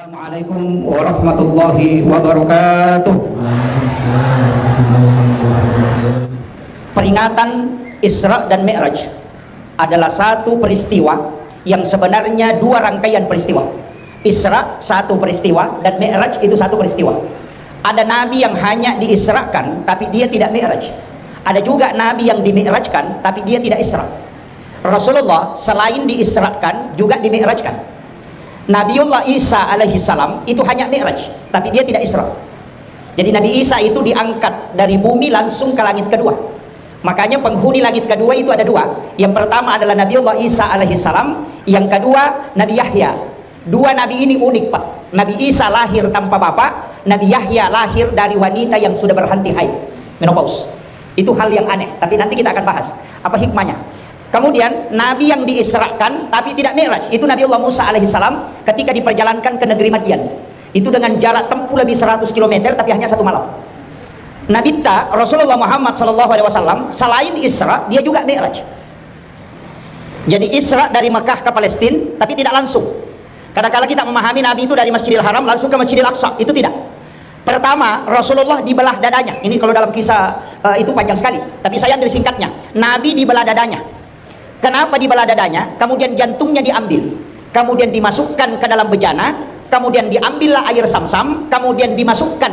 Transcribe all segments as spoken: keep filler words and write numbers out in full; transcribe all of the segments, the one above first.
Assalamualaikum warahmatullahi wabarakatuh. Peringatan Isra dan Mi'raj adalah satu peristiwa yang sebenarnya dua rangkaian peristiwa. Isra satu peristiwa dan Mi'raj itu satu peristiwa. Ada nabi yang hanya diisrakan tapi dia tidak Mi'raj. Ada juga nabi yang dimi'rajkan tapi dia tidak Isra. Rasulullah selain diisrakan juga dimi'rajkan. Nabiullah Isa alaihi salam itu hanya Mi'raj, tapi dia tidak Isra. Jadi Nabi Isa itu diangkat dari bumi langsung ke langit kedua. Makanya penghuni langit kedua itu ada dua. Yang pertama adalah Nabiullah Isa alaihi salam, yang kedua Nabi Yahya. Dua nabi ini unik, Pak. Nabi Isa lahir tanpa bapak, Nabi Yahya lahir dari wanita yang sudah berhenti haid, menopause. Itu hal yang aneh, tapi nanti kita akan bahas apa hikmahnya. Kemudian nabi yang diisrakan tapi tidak mi'raj, itu Nabiullah Musa alaihi salam ketika diperjalankan ke negeri Madian. Itu dengan jarak tempuh lebih seratus kilometer tapi hanya satu malam. Nabitta Rasulullah Muhammad sallallahu alaihi wasallam selain Isra, dia juga Mi'raj. Jadi Isra dari Mekah ke Palestina, tapi tidak langsung. Kadang-kala kita memahami Nabi itu dari Masjidil Haram langsung ke Masjidil Aqsa, itu tidak. Pertama, Rasulullah dibelah dadanya. Ini kalau dalam kisah, eh, itu panjang sekali, tapi saya ambil singkatnya. Nabi dibelah dadanya. Kenapa dibelah dadanya? Kemudian jantungnya diambil, kemudian dimasukkan ke dalam bejana, kemudian diambillah air samsam, kemudian dimasukkan.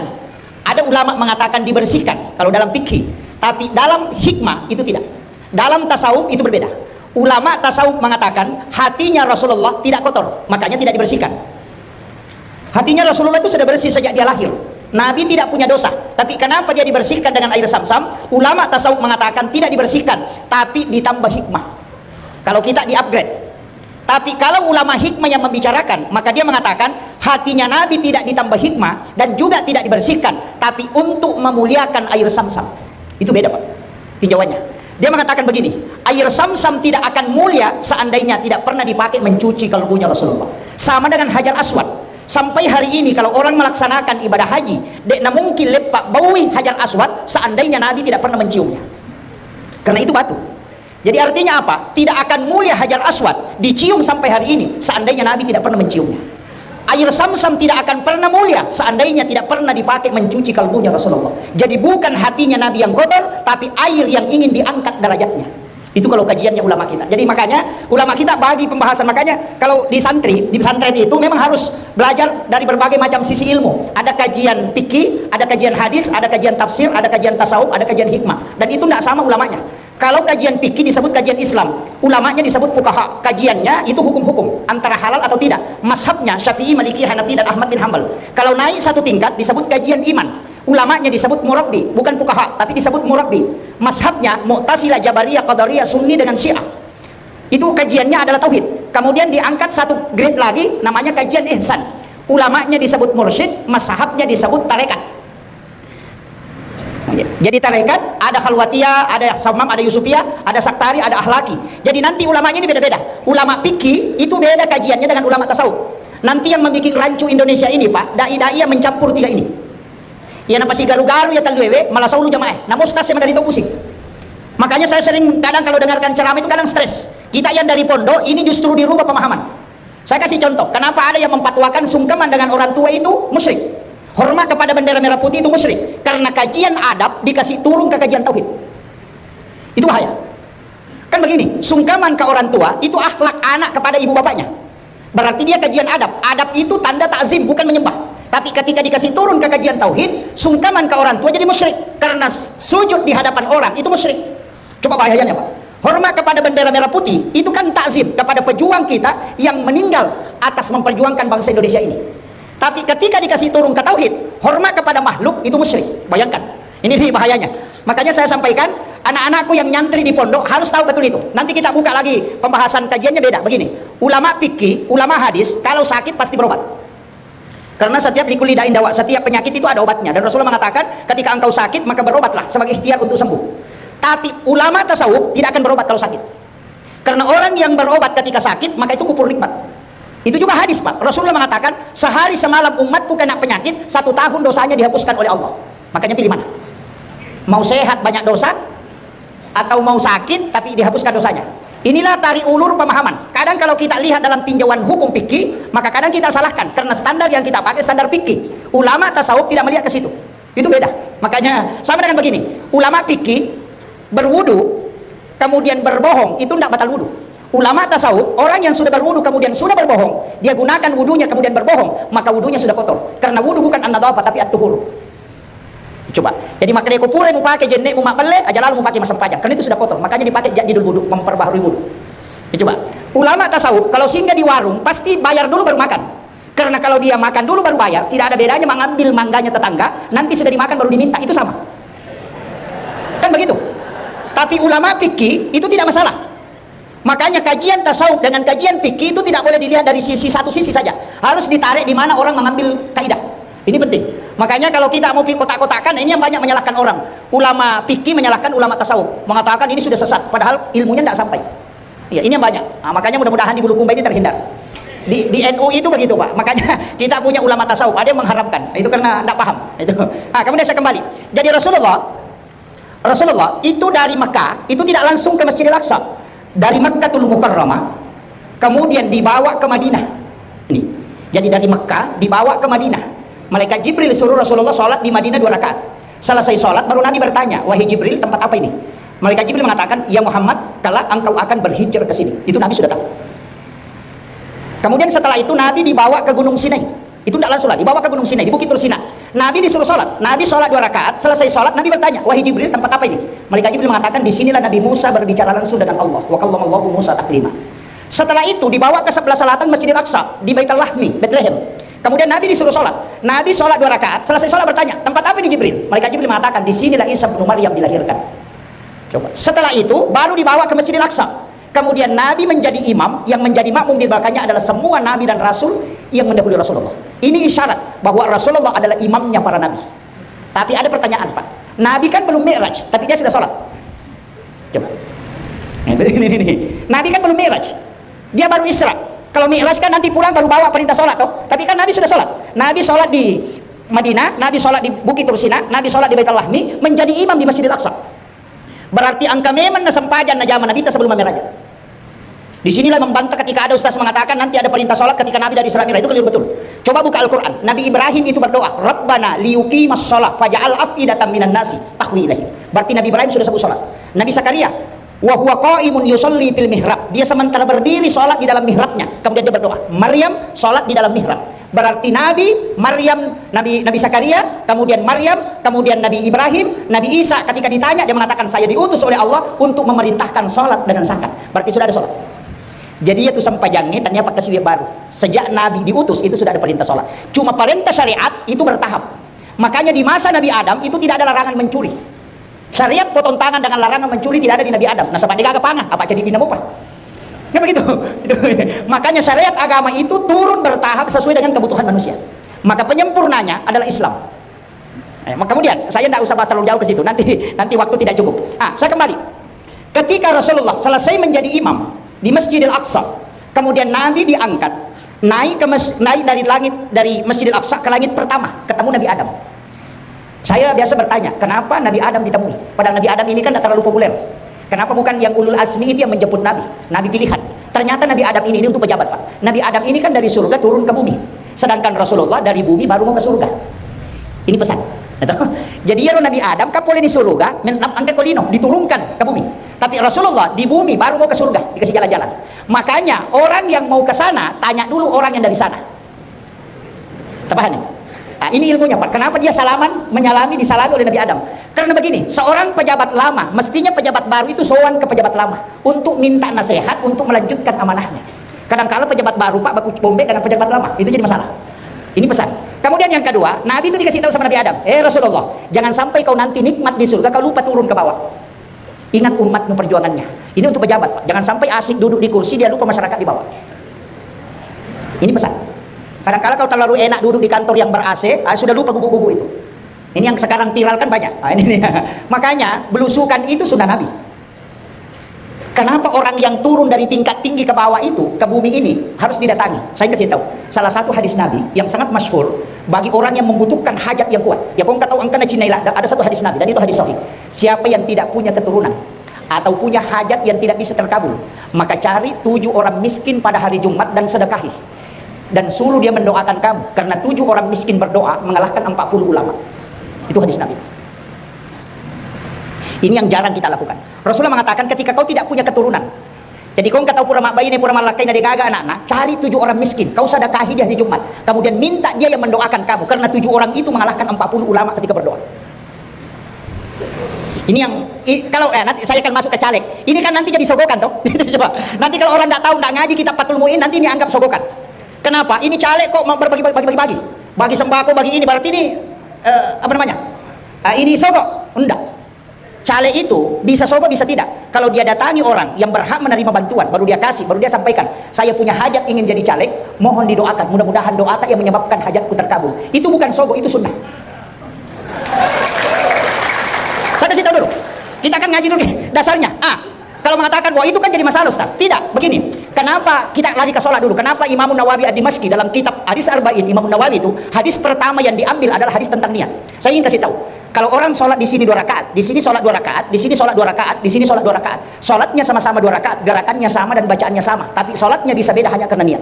Ada ulama mengatakan dibersihkan kalau dalam fikih, tapi dalam hikmah itu tidak. Dalam tasawuf itu berbeda. Ulama tasawuf mengatakan hatinya Rasulullah tidak kotor, makanya tidak dibersihkan. Hatinya Rasulullah itu sudah bersih sejak dia lahir. Nabi tidak punya dosa, tapi kenapa dia dibersihkan dengan air samsam? Ulama tasawuf mengatakan tidak dibersihkan, tapi ditambah hikmah. Kalau kita di-upgrade. Tapi kalau ulama hikmah yang membicarakan, maka dia mengatakan hatinya Nabi tidak ditambah hikmah dan juga tidak dibersihkan, tapi untuk memuliakan air samsam. Itu beda, Pak, tinjauannya. Dia mengatakan begini, air samsam tidak akan mulia seandainya tidak pernah dipakai mencuci kalbunya Rasulullah. Sama dengan Hajar Aswad. Sampai hari ini kalau orang melaksanakan ibadah haji, dek na mungkin leppa baui Hajar Aswad seandainya Nabi tidak pernah menciumnya. Karena itu batu. Jadi artinya apa? Tidak akan mulia Hajar Aswad dicium sampai hari ini seandainya Nabi tidak pernah menciumnya. Air samsam tidak akan pernah mulia seandainya tidak pernah dipakai mencuci kalbunya Rasulullah. Jadi bukan hatinya Nabi yang kotor, tapi air yang ingin diangkat derajatnya. Itu kalau kajiannya ulama kita. Jadi makanya ulama kita bagi pembahasan. Makanya kalau di santri, di pesantren itu memang harus belajar dari berbagai macam sisi ilmu. Ada kajian fikih, ada kajian hadis, ada kajian tafsir, ada kajian tasawuf, ada kajian hikmah. Dan itu tidak sama ulamanya. Kalau kajian fikih disebut kajian Islam, ulamanya disebut fuqaha. Kajiannya itu hukum-hukum, antara halal atau tidak. Mazhabnya Syafi'i, Maliki, Hanafi, dan Ahmad bin Hambal. Kalau naik satu tingkat disebut kajian iman. Ulamanya disebut murabbi, bukan fuqaha, tapi disebut murabbi. Mazhabnya Mu'tazilah, Jabariyah, Qadariyah, Sunni dengan Syiah. Itu kajiannya adalah tauhid. Kemudian diangkat satu grade lagi, namanya kajian ihsan. Ulamanya disebut mursyid, mazhabnya disebut tarekat. Jadi tarekat ada Khalwatiyah, ada Sammam, ada Yusufiyah, ada Saktari, ada Akhlaki. Jadi nanti ulamanya ini beda-beda. Ulama fikih itu beda kajiannya dengan ulama tasawuf. Nanti yang membuat rancu Indonesia ini, Pak, dai-dai yang mencampur tiga ini. Iya, napasigaru-garu iya tellu ewe, malasulu jamaah. Namu ustaz yang dari pusing. Makanya saya sering kadang kalau dengarkan ceramah itu kadang stres. Kita yang dari pondok ini justru dirubah pemahaman. Saya kasih contoh, kenapa ada yang memfatwakan sungkeman dengan orang tua itu musyrik? Hormat kepada bendera merah putih itu musyrik. Karena kajian adab dikasih turun ke kajian tauhid. Itu bahaya. Kan begini, sungkeman ke orang tua itu akhlak anak kepada ibu bapaknya. Berarti dia kajian adab. Adab itu tanda takzim, bukan menyembah. Tapi ketika dikasih turun ke kajian tauhid, sungkeman ke orang tua jadi musyrik. Karena sujud di hadapan orang itu musyrik. Coba bahayanya, Pak. Hormat kepada bendera merah putih itu kan takzim kepada pejuang kita yang meninggal atas memperjuangkan bangsa Indonesia ini. Tapi ketika dikasih turun ke tauhid, hormat kepada makhluk itu musyrik. Bayangkan, ini nih bahayanya. Makanya saya sampaikan, anak-anakku yang nyantri di pondok harus tahu betul itu. Nanti kita buka lagi pembahasan kajiannya beda. Begini, ulama fikih, ulama hadis, kalau sakit pasti berobat. Karena setiap likulli da'in dawa, setiap penyakit itu ada obatnya. Dan Rasulullah mengatakan, ketika engkau sakit, maka berobatlah sebagai ikhtiar untuk sembuh. Tapi ulama tasawuf tidak akan berobat kalau sakit. Karena orang yang berobat ketika sakit, maka itu kufur nikmat. Itu juga hadis, Pak. Rasulullah mengatakan, sehari semalam umatku kena penyakit, satu tahun dosanya dihapuskan oleh Allah. Makanya pilih mana? Mau sehat banyak dosa, atau mau sakit tapi dihapuskan dosanya? Inilah tarik ulur pemahaman. Kadang kalau kita lihat dalam tinjauan hukum fikih, maka kadang kita salahkan karena standar yang kita pakai standar fikih. Ulama tasawuf tidak melihat ke situ. Itu beda. Makanya sama dengan begini. Ulama fikih berwudu kemudian berbohong itu tidak batal wudu. Ulama tasawuf, orang yang sudah berwudu kemudian sudah berbohong, dia gunakan wudunya kemudian berbohong, maka wudunya sudah kotor. Karena wudu bukan an-nadhafah tapi at-tuhur. Coba. Jadi makanya ko pura mupake jenne mu mabbelle, aja lalu mupake massempajang. Karena itu sudah kotor. Makanya dipakai jaddidul wudu, memperbaharui wudu. Ya, coba. Ulama tasawuf kalau singgah di warung pasti bayar dulu baru makan. Karena kalau dia makan dulu baru bayar, tidak ada bedanya mengambil mangganya tetangga, nanti sudah dimakan baru diminta, itu sama. Kan begitu? Tapi ulama fikih itu tidak masalah. Makanya kajian tasawuf dengan kajian fikih itu tidak boleh dilihat dari sisi satu sisi saja. Harus ditarik di mana orang mengambil kaidah. Ini penting. Makanya kalau kita mau pi-, kotak-kotakan, ini yang banyak menyalahkan orang. Ulama fikih menyalahkan ulama tasawuf, mengatakan ini sudah sesat, padahal ilmunya tidak sampai. Ya, ini yang banyak. Nah, makanya mudah-mudahan di Bulukumba ini terhindar. Di, di N U itu begitu, Pak. Makanya kita punya ulama tasawuf, ada yang mengharamkan. Itu karena tidak paham. Itu. Ah, kemudian saya kembali. Jadi Rasulullah, Rasulullah itu dari Mekah, itu tidak langsung ke Masjidil Aqsa. Dari Makkatul Mukarramah, kemudian dibawa ke Madinah. Ini. Jadi dari Mekah dibawa ke Madinah. Malaikat Jibril suruh Rasulullah sholat di Madinah dua rakaat. Selesai sholat, baru Nabi bertanya, "Wahai Jibril, tempat apa ini?" Malaikat Jibril mengatakan, "Ya Muhammad, kelak engkau akan berhijrah ke sini." Itu Nabi sudah tahu. Kemudian setelah itu Nabi dibawa ke Gunung Sinai. Itu tidak langsung lah, dibawa ke Gunung Sinai, di Bukit Tursina. Nabi disuruh sholat. Nabi sholat dua rakaat, selesai sholat, Nabi bertanya, "Wahai Jibril, tempat apa ini?" Malaikat Jibril mengatakan, "Di sinilah Nabi Musa berbicara langsung dengan Allah. Wa kallamallahu Musa taklima." Setelah itu dibawa ke sebelah selatan Masjidil Aqsa, di Baitul Lahmi, Bethlehem. Kemudian Nabi disuruh sholat. Nabi sholat dua rakaat, selesai sholat bertanya, "Tempat apa ini Jibril?" Malaikat Jibril mengatakan, "Di sinilah Isa bin Maryam dilahirkan." Coba. Setelah itu baru dibawa ke Masjidil Aqsa. Kemudian Nabi menjadi imam, yang menjadi makmum di belakangnya adalah semua nabi dan rasul yang mendahului Rasulullah. Ini isyarat bahwa Rasulullah adalah imamnya para nabi. Tapi ada pertanyaan, Pak. Nabi kan belum mi'raj, tapi dia sudah sholat. Coba. Nah, ini, ini, ini. Nabi kan belum mi'raj. Dia baru Isra. Kalau mi'raj kan nanti pulang baru bawa perintah sholat, toh. Tapi kan Nabi sudah sholat. Nabi sholat di Madinah, Nabi sholat di Bukit Tursina, Nabi sholat di Baitul Lahmi, menjadi imam di Masjidil Aqsa. Berarti engka memang nasempajang na jaman Nabitta sebelum mammiraja. Di sinilah membantah ketika ada ustaz mengatakan nanti ada perintah sholat ketika Nabi dari Isra Mi'raj. Itu keliru betul. Coba buka Al-Quran. Nabi Ibrahim itu berdoa, "Rabbana liyuqimas sholat faj'al af'idatan minan nasi tahwi ilaihim." Berarti Nabi Ibrahim sudah sebut sholat. Nabi Zakaria, "Wa huwa qaimun yusalli fil mihrab." Dia sementara berdiri sholat di dalam mihrabnya. Kemudian dia berdoa, "Maryam sholat di dalam mihrab." Berarti Nabi, Maryam, Nabi, Nabi Zakaria, kemudian Maryam, kemudian Nabi Ibrahim, Nabi Isa ketika ditanya dia mengatakan, "Saya diutus oleh Allah untuk memerintahkan sholat dengan zakat." Berarti sudah ada sholat. Jadi itu sempajangnya tanya pakai siwek baru. Sejak Nabi diutus itu sudah ada perintah sholat. Cuma perintah syariat itu bertahap. Makanya di masa Nabi Adam itu tidak ada larangan mencuri. Syariat potong tangan dengan larangan mencuri tidak ada di Nabi Adam. Nasaba degaga panga, apa jadi dina mupa. Kan begitu. Makanya syariat agama itu turun bertahap sesuai dengan kebutuhan manusia. Maka penyempurnanya adalah Islam. Eh, mak-, kemudian saya tidak usah bahas terlalu jauh ke situ. Nanti nanti waktu tidak cukup. Ah, saya kembali. Ketika Rasulullah selesai menjadi imam di Masjidil Aqsa, kemudian Nabi diangkat naik ke mes-, naik dari langit, dari Masjidil Aqsa ke langit pertama, ketemu Nabi Adam. Saya biasa bertanya, kenapa Nabi Adam ditemui? Padahal Nabi Adam ini kan tidak terlalu populer. Kenapa bukan yang ulul azmi itu yang menjemput Nabi? Nabi pilihan. Ternyata Nabi Adam ini, ini untuk pejabat, Pak. Nabi Adam ini kan dari surga turun ke bumi. Sedangkan Rasulullah dari bumi baru mau ke surga. Ini pesan. Gitu. Jadi ya Nabi Adam kan boleh di surga, men-, angkat kolino, diturunkan ke bumi. Tapi Rasulullah di bumi baru mau ke surga, dikasih jalan-jalan. Makanya orang yang mau ke sana, tanya dulu orang yang dari sana. Terpahami? Nah, ini ilmunya, Pak. Kenapa dia salaman, menyalami, disalami oleh Nabi Adam? Karena begini, seorang pejabat lama, mestinya pejabat baru itu sowan ke pejabat lama untuk minta nasihat, untuk melanjutkan amanahnya. Kadangkala pejabat baru, Pak, baku bombe dengan pejabat lama. Itu jadi masalah. Ini pesan. Kemudian yang kedua, Nabi itu dikasih tahu sama Nabi Adam, "Eh Rasulullah, jangan sampai kau nanti nikmat di surga, kau lupa turun ke bawah." Ingat umatmu perjuangannya. Ini untuk pejabat, Pak. Jangan sampai asik duduk di kursi, dia lupa masyarakat di bawah. Ini pesan. Kadangkala kalau terlalu enak duduk di kantor yang ber-A C, ah, sudah lupa gubuk-gubuk itu. Ini yang sekarang viral kan banyak. Ah, ini nih. Makanya belusukan itu sunnah Nabi. Kenapa orang yang turun dari tingkat tinggi ke bawah itu, ke bumi ini, harus didatangi? Saya kasih tahu. Salah satu hadis Nabi yang sangat masyhur bagi orang yang membutuhkan hajat yang kuat. Ya, kau nggak tahu angkana Cina ilah, ada satu hadis Nabi, dan itu hadis sahih. Siapa yang tidak punya keturunan, atau punya hajat yang tidak bisa terkabul, maka cari tujuh orang miskin pada hari Jumat dan sedekahi. Dan suruh dia mendoakan kamu, karena tujuh orang miskin berdoa mengalahkan empat puluh ulama. Itu hadis Nabi. Ini yang jarang kita lakukan. Rasulullah mengatakan, ketika kau tidak punya keturunan, jadi kau engka tau pura mabbaine, pura mallakkaina, de gaga anakna, cari tujuh orang miskin, kau sedekahi di hari Jumat. Kemudian minta dia yang mendoakan kamu, karena tujuh orang itu mengalahkan empat puluh ulama ketika berdoa. Ini yang, i-, kalau, eh, nanti saya akan masuk ke caleg. Ini kan nanti jadi sogokan, toh? Coba. Nanti kalau orang nggak tahu, nggak ngaji kitab Fathul Muin, nanti ini anggap sogokan. Kenapa? Ini caleg kok mau berbagi, bagi, bagi, bagi. Bagi sembako, bagi ini, berarti ini, eh, apa namanya? Ah, ini sogok? Enggak. Caleg itu bisa sogok, bisa tidak. Kalau dia datangi orang yang berhak menerima bantuan, baru dia kasih, baru dia sampaikan, "Saya punya hajat ingin jadi caleg, mohon didoakan. Mudah-mudahan doa tak yang menyebabkan hajatku terkabul." Itu bukan sogok, itu sunnah. Saya kasih tahu dulu. Kita kan ngaji dulu nih, dasarnya. Ah, kalau mengatakan, "Wah, itu kan jadi masalah, Ustaz." Tidak, begini. Kenapa kita lari ke sholat dulu? Kenapa Imam Nawawi Ad-Dimashqi dalam kitab Hadis Arba'in, Imam Nawawi itu, hadis pertama yang diambil adalah hadis tentang niat. Saya ingin kasih tahu. Kalau orang sholat di sini dua rakaat, di sini sholat dua rakaat, di sini sholat dua rakaat, di sini sholat dua rakaat. Sholatnya sama-sama dua rakaat, gerakannya sama dan bacaannya sama. Tapi sholatnya bisa beda hanya karena niat.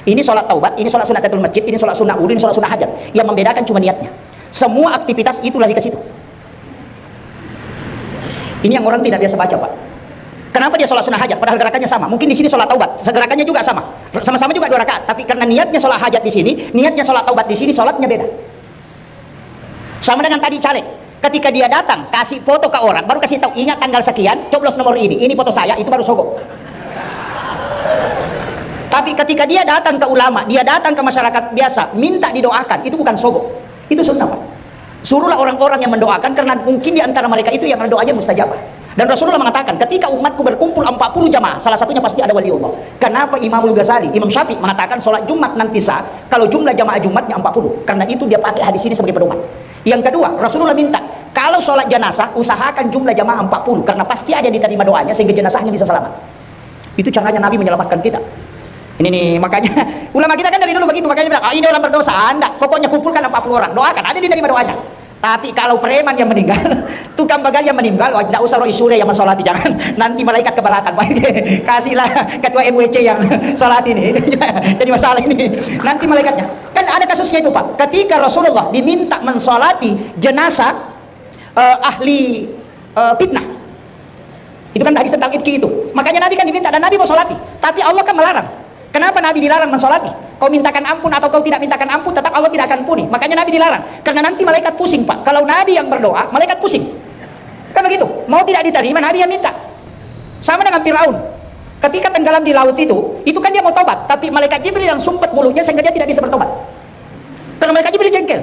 Ini sholat taubat, ini sholat sunat tahiyatul masjid, ini sholat sunnah wudhu, ini sholat sunnah hajat. Yang membedakan cuma niatnya. Semua aktivitas itu lari ke situ. Ini yang orang tidak biasa baca, Pak. Kenapa dia sholat sunnah hajat, padahal gerakannya sama? Mungkin di sini sholat taubat, gerakannya juga sama. Sama-sama juga dua rakaat, tapi karena niatnya sholat hajat di sini, niatnya sholat taubat di sini, sholatnya beda. Sama dengan tadi caleg. Ketika dia datang, kasih foto ke orang, baru kasih tahu, "Ingat tanggal sekian, coblos nomor ini. Ini foto saya," itu baru sogok. Tapi ketika dia datang ke ulama, dia datang ke masyarakat biasa, minta didoakan, itu bukan sogok. Itu sunnah, Pak. Suruhlah orang-orang yang mendoakan, karena mungkin di antara mereka itu yang doanya mustajabah. Dan Rasulullah mengatakan, "Ketika umatku berkumpul empat puluh jamaah, salah satunya pasti ada waliullah." Kenapa Imamul Ghazali, Imam Syafi'i mengatakan sholat Jumat nanti sah kalau jumlah jamaah Jumatnya empat puluh? Karena itu dia pakai hadis ini sebagai pedoman. Yang kedua, Rasulullah minta, kalau sholat jenazah, usahakan jumlah jamaah empat puluh, karena pasti ada yang diterima doanya sehingga jenazahnya bisa selamat. Itu caranya Nabi menyelamatkan kita. Ini nih, makanya ulama kita kan dari dulu begitu, makanya bilang, "Ah, ini orang berdosa, anda pokoknya kumpulkan empat puluh orang, doakan, ada yang diterima doanya." Tapi kalau preman yang meninggal, tukang begal yang meninggal, oh, tidak usah roh isure yang mensolati, jangan. Nanti malaikat keberatan, Pak. Kasihlah ketua M W C yang salat ini. Jadi masalah ini. Nanti malaikatnya. Kan ada kasusnya itu, Pak. Ketika Rasulullah diminta mensolati jenazah, eh, ahli, eh, fitnah. Itu kan hadis tentang ifki itu. Makanya Nabi kan diminta dan Nabi mau solati. Tapi Allah kan melarang. Kenapa Nabi dilarang mensolati? Kau mintakan ampun atau kau tidak mintakan ampun, tetap Allah tidak akan ampuni. Makanya Nabi dilarang. Karena nanti malaikat pusing, Pak. Kalau Nabi yang berdoa, malaikat pusing. Kan begitu. Mau tidak diterima, Nabi yang minta. Sama dengan Firaun. Ketika tenggelam di laut itu, itu kan dia mau tobat. Tapi malaikat Jibril yang sumpet mulutnya sehingga dia tidak bisa bertobat. Karena malaikat Jibril jengkel.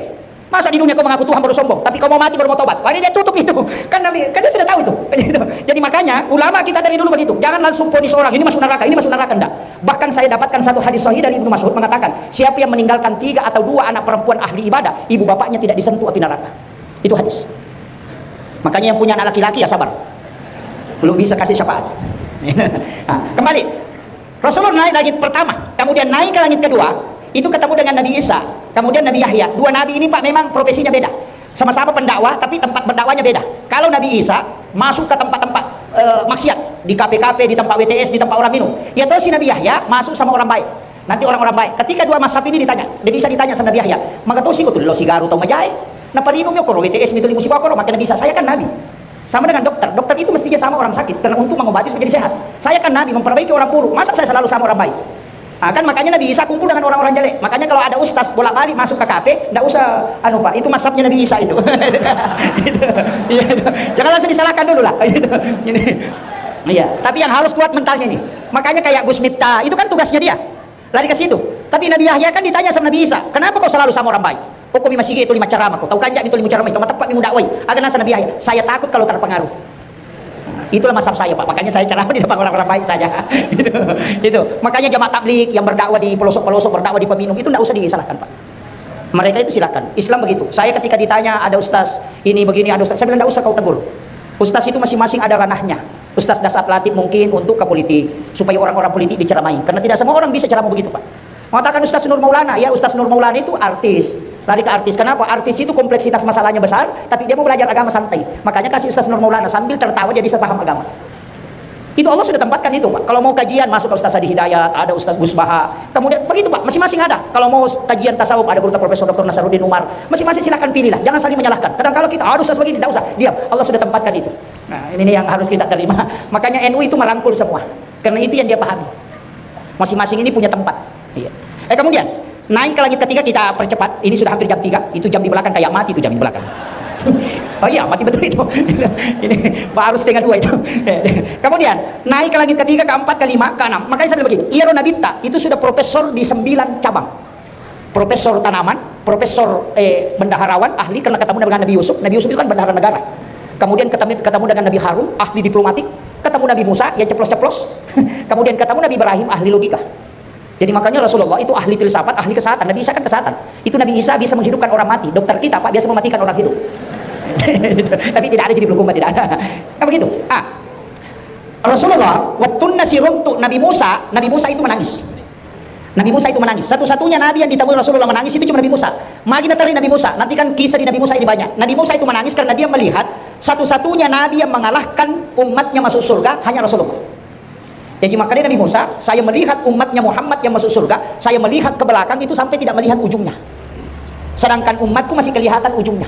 Masa di dunia kau mengaku Tuhan baru sombong, tapi kau mau mati baru mau tobat? Wah, dia tutup itu. Kan Nabi, kan dia sudah tahu itu. Begitu. Jadi makanya ulama kita dari dulu begitu. Jangan langsung vonis orang, "Ini masuk neraka, ini masuk neraka." Enggak. Bahkan saya dapatkan satu hadis sahih dari Ibnu Mas'ud mengatakan, "Siapa yang meninggalkan tiga atau dua anak perempuan ahli ibadah, ibu bapaknya tidak disentuh api neraka." Itu hadis. Makanya yang punya anak laki-laki ya sabar. Belum bisa kasih syafaat. Nah, kembali. Rasulullah naik langit pertama, kemudian naik ke langit kedua, itu ketemu dengan Nabi Isa, kemudian Nabi Yahya. Dua nabi ini, Pak, memang profesinya beda. Sama-sama pendakwah, tapi tempat berdakwahnya beda. Kalau Nabi Isa masuk ke tempat-tempat, eh, maksiat, di kafe-kafe, di tempat W T S, di tempat orang minum. Ya toh, si Nabi Yahya masuk sama orang baik. Nanti orang-orang baik. Ketika dua mazhab ini ditanya, Nabi Isa ditanya sama Nabi Yahya, "Maka toh siko tu lo sigaru tau majae? Napa rinum yo koro W T S mi tuli musiko koro?" Maka Nabi Isa, "Saya kan nabi." Sama dengan dokter. Dokter itu mestinya sama orang sakit, karena untuk mengobati supaya jadi sehat. Saya kan nabi, memperbaiki orang buruk. Masa saya selalu sama orang baik? Ah, kan makanya Nabi Isa kumpul dengan orang-orang jelek. Makanya kalau ada ustaz bolak-balik masuk ke kafe, ndak usah, anu, Pak, itu mazhabnya Nabi Isa itu. Itu. Iya, itu. Jangan langsung disalahkan dulu lah. Gitu. Ini. Iya, tapi yang harus kuat mentalnya ini. Makanya kayak Gus Miftah, itu kan tugasnya dia. Lari ke situ. Tapi Nabi Yahya kan ditanya sama Nabi Isa, "Kenapa kau selalu sama orang baik? Kok mi masigi tuli macarama ko? Tau kanja mi tuli mucarama, tau mateppa mi mudakwai." Aga nasa Nabi Yahya, "Saya takut kalau terpengaruh." Itulah mazhab saya, Pak. Makanya saya ceramah di depan orang-orang baik saja. Itu. Itu. Makanya jamaah tabligh yang berdakwah di pelosok-pelosok, berdakwah di peminum, itu ndak usah disalahkan, Pak. Mereka itu silakan. Islam begitu. Saya ketika ditanya, "Ada ustaz ini begini, ada ustaz," saya bilang, "Ndak usah kau tegur. Ustaz itu masing-masing ada ranahnya." Ustaz Das Atlatif mungkin untuk ke politik, supaya orang-orang politik diceramai. Karena tidak semua orang bisa ceramah begitu, Pak. Mengatakan Ustaz Nur Maulana, ya, Ustaz Nur Maulana itu artis. Lari ke artis. Kenapa? Artis itu kompleksitas masalahnya besar, tapi dia mau belajar agama santai. Makanya kasih Ustaz Nur Maulana sambil tertawa, jadi saya paham agama. Itu Allah sudah tempatkan itu, Pak. Kalau mau kajian, masuk ke Ustaz Adi Hidayat, ada Ustaz Gus Baha. Kemudian begitu, Pak, masing-masing ada. Kalau mau kajian tasawuf, ada guru Profesor Doktor Nasaruddin Umar. Masing-masing silakan pilihlah, jangan saling menyalahkan. Kadang kalau kita, "Aduh, Ustaz begini," tidak usah. Diam, Allah sudah tempatkan itu. Nah, ini nih yang harus kita terima. Makanya N U itu merangkul semua. Karena itu yang dia pahami. Masing-masing ini punya tempat. Iya. Eh, kemudian, naik ke langit ketiga, kita percepat. Ini sudah hampir jam tiga. Itu jam di belakang kayak mati itu jam di belakang. Oh iya, mati betul itu. Ini baru setengah dua itu. Kemudian, naik ke langit ketiga, keempat, kelima, keenam. Makanya saya bilang begini, iyaro nabitta itu sudah profesor di sembilan cabang. Profesor tanaman, profesor, eh, bendaharawan, ahli, karena ketemu dengan Nabi Yusuf. Nabi Yusuf itu kan bendahara negara. Kemudian ketemu, ketemu dengan Nabi Harun, ahli diplomatik. Ketemu Nabi Musa, ya ceplos-ceplos. Kemudian ketemu Nabi Ibrahim, ahli logika. Jadi makanya Rasulullah itu ahli filsafat, ahli kesehatan. Nabi Isa kan kesehatan. Itu Nabi Isa bisa menghidupkan orang mati. Dokter kita, Pak, biasa mematikan orang hidup. Tapi tidak ada jadi belum tidak ada. Nah, begitu. Ah, Rasulullah, waktunna siruntuk Nabi Musa, Nabi Musa itu menangis. Nabi Musa itu menangis. Satu-satunya Nabi yang ditemui Rasulullah menangis itu cuma Nabi Musa. Magi nateri Nabi Musa. Nanti kan kisah di Nabi Musa ini banyak. Nabi Musa itu menangis karena dia melihat satu-satunya Nabi yang mengalahkan umatnya masuk surga hanya Rasulullah. Jadi makanya Nabi Musa, "Saya melihat umatnya Muhammad yang masuk surga, saya melihat ke belakang itu sampai tidak melihat ujungnya. Sedangkan umatku masih kelihatan ujungnya."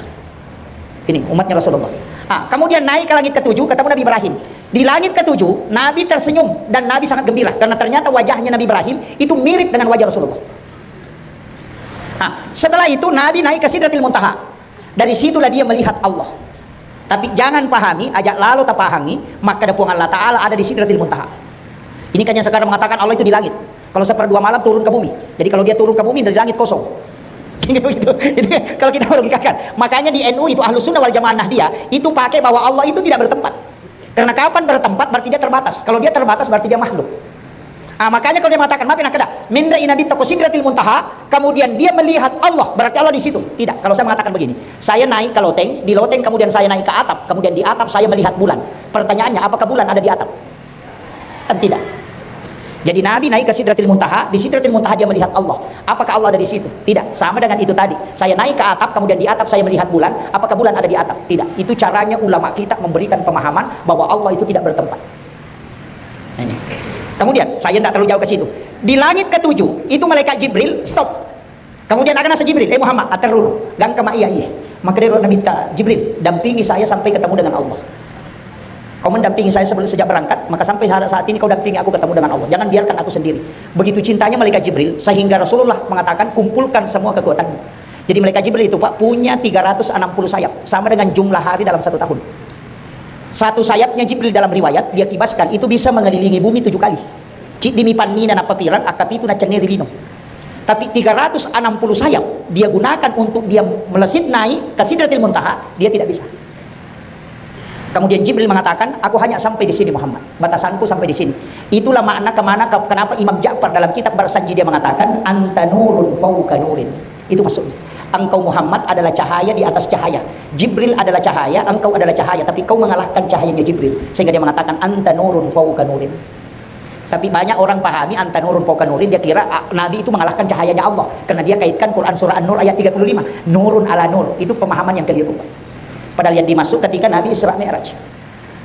Ini umatnya Rasulullah. Ah, kemudian naik ke langit ketujuh, ketemu Nabi Ibrahim. Di langit ketujuh, Nabi tersenyum dan Nabi sangat gembira karena ternyata wajahnya Nabi Ibrahim itu mirip dengan wajah Rasulullah. Ah, setelah itu Nabi naik ke Sidratil Muntaha. Dari situlah dia melihat Allah. Tapi jangan pahami, ajak lalo tapahangi, makkeda Puang Allah Ta'ala ada di Sidratil Muntaha. Ini kan yang sekarang mengatakan Allah itu di langit. Kalau seperdua malam turun ke bumi. Jadi kalau dia turun ke bumi, dari langit kosong. Gitu. Itu kalau kita logikakan. Makanya di N U itu Ahlus Sunnah wal Jamaah Nahdiyah itu pakai bahwa Allah itu tidak bertempat. Karena kapan bertempat berarti dia terbatas. Kalau dia terbatas berarti dia makhluk. Ah, makanya kalau dia mengatakan, maaf ya, nakkeda, menre i Nabitta ko Sidratil Muntaha, kemudian dia melihat Allah, berarti Allah di situ. Tidak, kalau saya mengatakan begini, saya naik ke loteng, di loteng kemudian saya naik ke atap, kemudian di atap saya melihat bulan. Pertanyaannya, apakah bulan ada di atap? Kan tidak. Jadi Nabi naik ke Sidratil Muntaha, di Sidratil Muntaha dia melihat Allah. Apakah Allah ada di situ? Tidak. Sama dengan itu tadi. Saya naik ke atap, kemudian di atap saya melihat bulan. Apakah bulan ada di atap? Tidak. Itu caranya ulama kita memberikan pemahaman bahwa Allah itu tidak bertempat. Nah, ini. Kemudian, saya tidak terlalu jauh ke situ. Di langit ketujuh, itu malaikat Jibril, stop. Kemudian ada nasa Jibril, "Eh Muhammad, aterru, gangka ma iya iya." Maka dia Nabi ta, "Jibril, dampingi saya sampai ketemu dengan Allah. Kau mendampingi saya sebelum sejak berangkat, maka sampai saat, saat ini kau dampingi aku ketemu dengan Allah. Jangan biarkan aku sendiri." Begitu cintanya malaikat Jibril, sehingga Rasulullah mengatakan, "Kumpulkan semua kekuatanmu." Jadi malaikat Jibril itu, Pak, punya tiga ratus enam puluh sayap, sama dengan jumlah hari dalam satu tahun. Satu sayapnya Jibril dalam riwayat, dia kibaskan, itu bisa mengelilingi bumi tujuh kali. Ciddi mi pannina nappa pirang, akkapitu nacenneri lino. Tapi tiga ratus enam puluh sayap dia gunakan untuk dia melesit naik ke Sidratil Muntaha, dia tidak bisa. Kemudian Jibril mengatakan, "Aku hanya sampai di sini, Muhammad. Batasanku sampai di sini." Itulah makna kemana, ke-, kenapa Imam Ja'far dalam kitab Barsanji dia mengatakan, "Anta nurun fauqa nurin." Itu maksudnya. Engkau Muhammad adalah cahaya di atas cahaya. Jibril adalah cahaya, engkau adalah cahaya, tapi kau mengalahkan cahayanya Jibril. Sehingga dia mengatakan, "Anta nurun fauqa nurin." Tapi banyak orang pahami, "Anta nurun fauqa nurin," dia kira, ah, Nabi itu mengalahkan cahayanya Allah. Karena dia kaitkan Quran surah An-Nur ayat tiga puluh lima. "Nurun ala nur." Itu pemahaman yang keliru. Padahal yang dimaksud ketika Nabi Isra Mi'raj.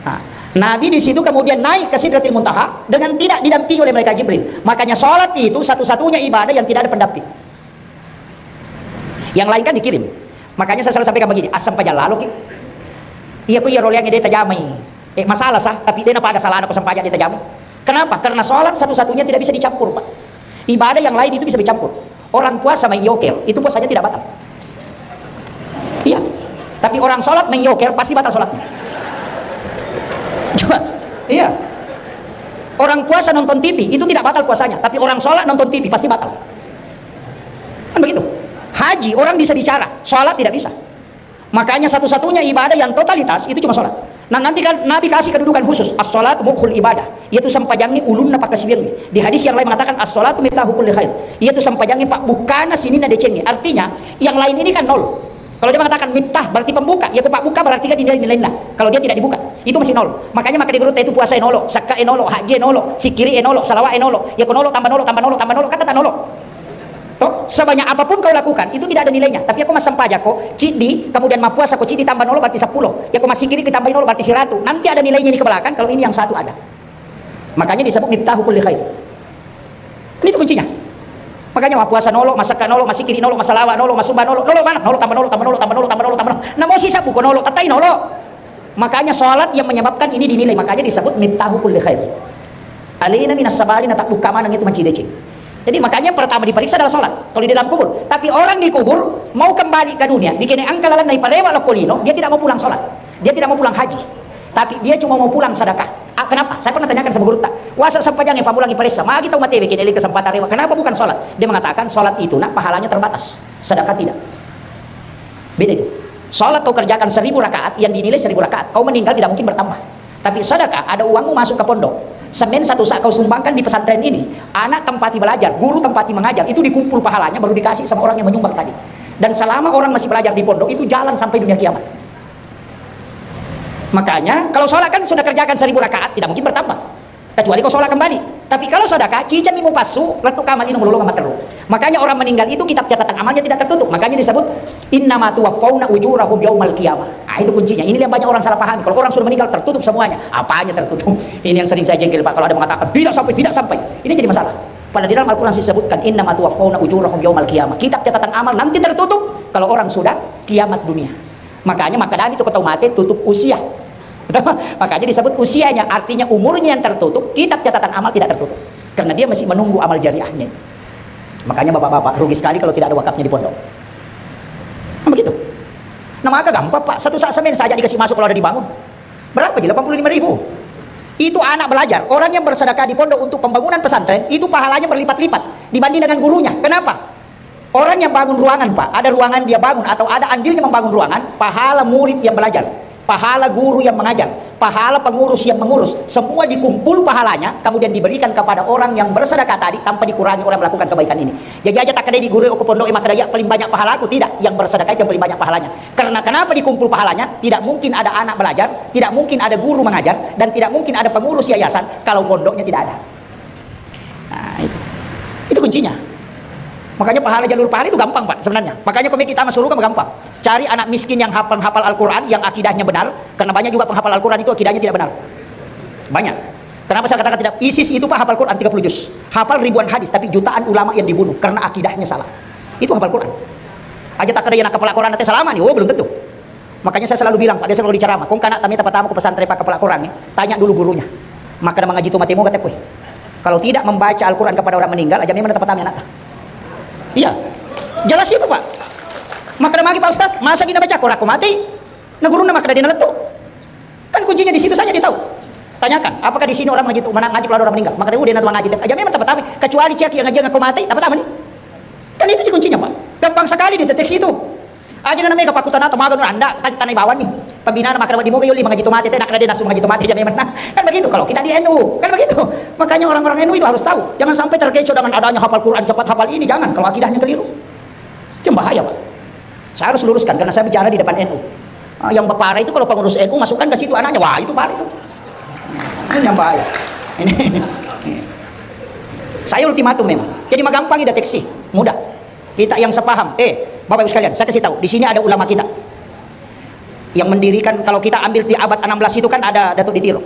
Nah, Nabi di situ kemudian naik ke Sidratil Muntaha dengan tidak didampingi oleh malaikat Jibril. Makanya sholat itu satu-satunya ibadah yang tidak ada pendamping. Yang lain kan dikirim. Makanya saya selalu sampaikan begini, "Assempajang lalo ki." Iya, ku iya roleang de tajamai. Eh, masalah sah, tapi de napada salana ko sempajang de tajamai. Kenapa? Karena sholat satu-satunya tidak bisa dicampur, Pak. Ibadah yang lain itu bisa dicampur. Orang puasa main yoker, itu puasanya tidak batal. Iya. Tapi orang sholat main yoker, pasti batal sholatnya. Coba. Iya. Orang puasa nonton T V, itu tidak batal puasanya. Tapi orang sholat nonton T V, pasti batal. Kan begitu. Haji, orang bisa bicara, sholat tidak bisa. Makanya satu-satunya ibadah yang totalitas itu cuma sholat. Nah, nanti kan Nabi kasih kedudukan khusus, "As-sholatu mukhul ibadah." Yaitu sempajangnge ulunna pakkasiwiangnge. Di hadis yang lain mengatakan, "As-sholatu miftahu kulli khair." Yaitu sempajangnge pabbukkana sininna decengnge. Artinya, yang lain ini kan nol. Kalau dia mengatakan miftah, berarti pembuka. Ya, ko pabbuka berarti kan nilai-nilainna. Kalau dia tidak dibuka, itu masih nol. Makanya maka di gurutta itu puasa enolo, sakka enolo, haji enolo, sikiri enolo, salawa enolo. Ya, ko nolo tambah nolo, tambah nolo, tambah nolo, kata tak nolo. Toh, sebanyak apapun kau lakukan, itu tidak ada nilainya. Tapi aku massempajako, ciddi, kemudian mappuasako, ciddi tambah nolo berarti sepuluh. Ya, aku massikiri, tambahi nolo berarti seratus. Nanti ada nilainya ini ke belakang, kalau ini yang satu ada. Makanya disebut miftahu kulli khair. Ini itu kuncinya. Makanya mappuasa nolo, massakka nolo, massikiri nolo, massalawa nolo, massumba nolo, nolo mana? Nolo tambah nolo, tambah nolo, tambah nolo, tambah nolo, tambah nolo. Namo sisabbu ko nolo, tettai nolo. Makanya sholat yang menyebabkan ini dinilai. Makanya disebut miftahu kulli khair. Alena minas sabari, natabbuka maneng itu manci deceng. Jadi makanya yang pertama diperiksa adalah sholat. Kalau di dalam kubur. Tapi orang di kubur mau kembali ke dunia, dikene angka lalan naiparewa lokko lino, dia tidak mau pulang sholat. Dia tidak mau pulang haji. Tapi dia cuma mau pulang sedekah. Ah, kenapa? Saya pernah tanyakan sama guru tak. Wasa sempajange pamulangi paressa. Magi tau matewe kene kesempatan rewa. Kenapa bukan sholat? Dia mengatakan sholat itu nak pahalanya terbatas. Sedekah tidak. Beda itu. Sholat kau kerjakan seribu rakaat, yang dinilai seribu rakaat. Kau meninggal tidak mungkin bertambah. Tapi sedekah, ada uangmu masuk ke pondok. Semen satu sak kau sumbangkan di pesantren ini. Anak tempati belajar, guru tempati mengajar. Itu dikumpul pahalanya, baru dikasih sama orang yang menyumbang tadi. Dan selama orang masih belajar di pondok, itu jalan sampai dunia kiamat. Makanya, kalau sholat kan sudah kerjakan seribu rakaat, tidak mungkin bertambah. Kecuali kau sholat kembali. Tapi kalau sedekah, ciceng ni mupassu, lettu kamar ini mulolo kamar terru. Makanya orang meninggal itu kitab catatan amalnya tidak tertutup. Makanya disebut, "Innama tuwaffauna ujurahum yaumal qiyamah." Ah, itu kuncinya. Ini yang banyak orang salah pahami. Kalau orang sudah meninggal, tertutup semuanya. Apanya tertutup? Ini yang sering saya jengkel, Pak. Kalau ada mengatakan, "Tidak sampai, tidak sampai." Ini jadi masalah. Padahal di dalam Al-Quran disebutkan, "Innama tuwaffauna ujurahum yaumal qiyamah." Kitab catatan amal nanti tertutup kalau orang sudah kiamat dunia. Makanya, makkedani tu ko tau mate, tutup usia. Makanya disebut usianya, artinya umurnya yang tertutup, kitab catatan amal tidak tertutup. Karena dia masih menunggu amal jariahnya. Makanya bapak-bapak, rugi sekali kalau tidak ada wakafnya di pondok. Nah, begitu. Nah, maka gampang, Pak. Satu sak semen saja dikasih masuk kalau ada dibangun. Berapa ji? Delapan puluh lima ribu. Itu anak belajar. Orang yang bersedekah di pondok untuk pembangunan pesantren, itu pahalanya berlipat-lipat dibanding dengan gurunya. Kenapa? Orang yang bangun ruangan, Pak, ada ruangan dia bangun atau ada andilnya membangun ruangan, pahala murid yang belajar, pahala guru yang mengajar, pahala pengurus yang mengurus, semua dikumpul pahalanya, kemudian diberikan kepada orang yang bersedekah tadi tanpa dikurangi orang melakukan kebaikan ini. Jadi aja tak ada di guru ke pondok yang makanya paling banyak pahalaku, tidak, yang bersedekah itu yang paling banyak pahalanya. Karena kenapa dikumpul pahalanya? Tidak mungkin ada anak belajar, tidak mungkin ada guru mengajar, dan tidak mungkin ada pengurus yayasan kalau pondoknya tidak ada. Nah, itu. Itu kuncinya. Makanya pahala, jalur pahala itu gampang, Pak, sebenarnya. Makanya komik kita masuk surga gampang. Cari anak miskin yang hafal, hafal Al-Quran, yang akidahnya benar, karena banyak juga penghafal Al-Quran itu akidahnya tidak benar. Banyak. Kenapa saya katakan tidak? ISIS itu, Pak, hafal Quran tiga puluh juz. Hafal ribuan hadis, tapi jutaan ulama yang dibunuh karena akidahnya salah. Itu hafal Quran. Aja tak ada yang kepala Quran nanti selama nih, oh, belum tentu. Makanya saya selalu bilang, Pak, biasa kalau diceramah, "Kong kanak tami tapatama ke pesantren, Pak, kepala Quran, ya, tanya dulu gurunya." Maka mengaji tu matemu kata kue. Kalau tidak membaca Al-Quran kepada orang meninggal, aja memang tapatama anak. Iya. Jelas itu, Pak. Maka magi, "Pak Ustaz, masa kita baca Quran aku mati?" Nah, guruna maka dia naletu. Kan kuncinya di situ saja dia tahu. Tanyakan, apakah di sini orang mengaji tu, mana ngaji kalau orang meninggal? Maka dia udah nanti ngaji. Aja memang tapatama. Kecuali cek yang ngaji aku mati, tapatama nih. Kan itu kuncinya, Pak. Gampang sekali dideteksi itu. Aja na mega pakkutana tamaga nu anda, tan-, tanai bawang nih. Pembinaan maka di moga yoli mengaji tu mate, tidak ada nasu mengaji tu mate, jadi memang. Kan begitu kalau kita di NU, kan begitu. Makanya orang-orang NU itu harus tahu. Jangan sampai terkecoh dengan adanya hafal Quran cepat, hafal ini, jangan kalau akidahnya keliru. Itu yang bahaya, Pak. Saya harus luruskan karena saya bicara di depan NU. Ah, yang parah itu kalau pengurus NU masukkan ke situ anaknya, wah, itu parah itu. Ini yang bahaya. Ini. Saya ultimatum memang. Jadi magampang deteksi, mudah. Kita yang sepaham, eh, Bapak Ibu sekalian, saya kasih tahu, di sini ada ulama kita yang mendirikan, kalau kita ambil di abad enam belas itu kan ada Datuk di Tiro.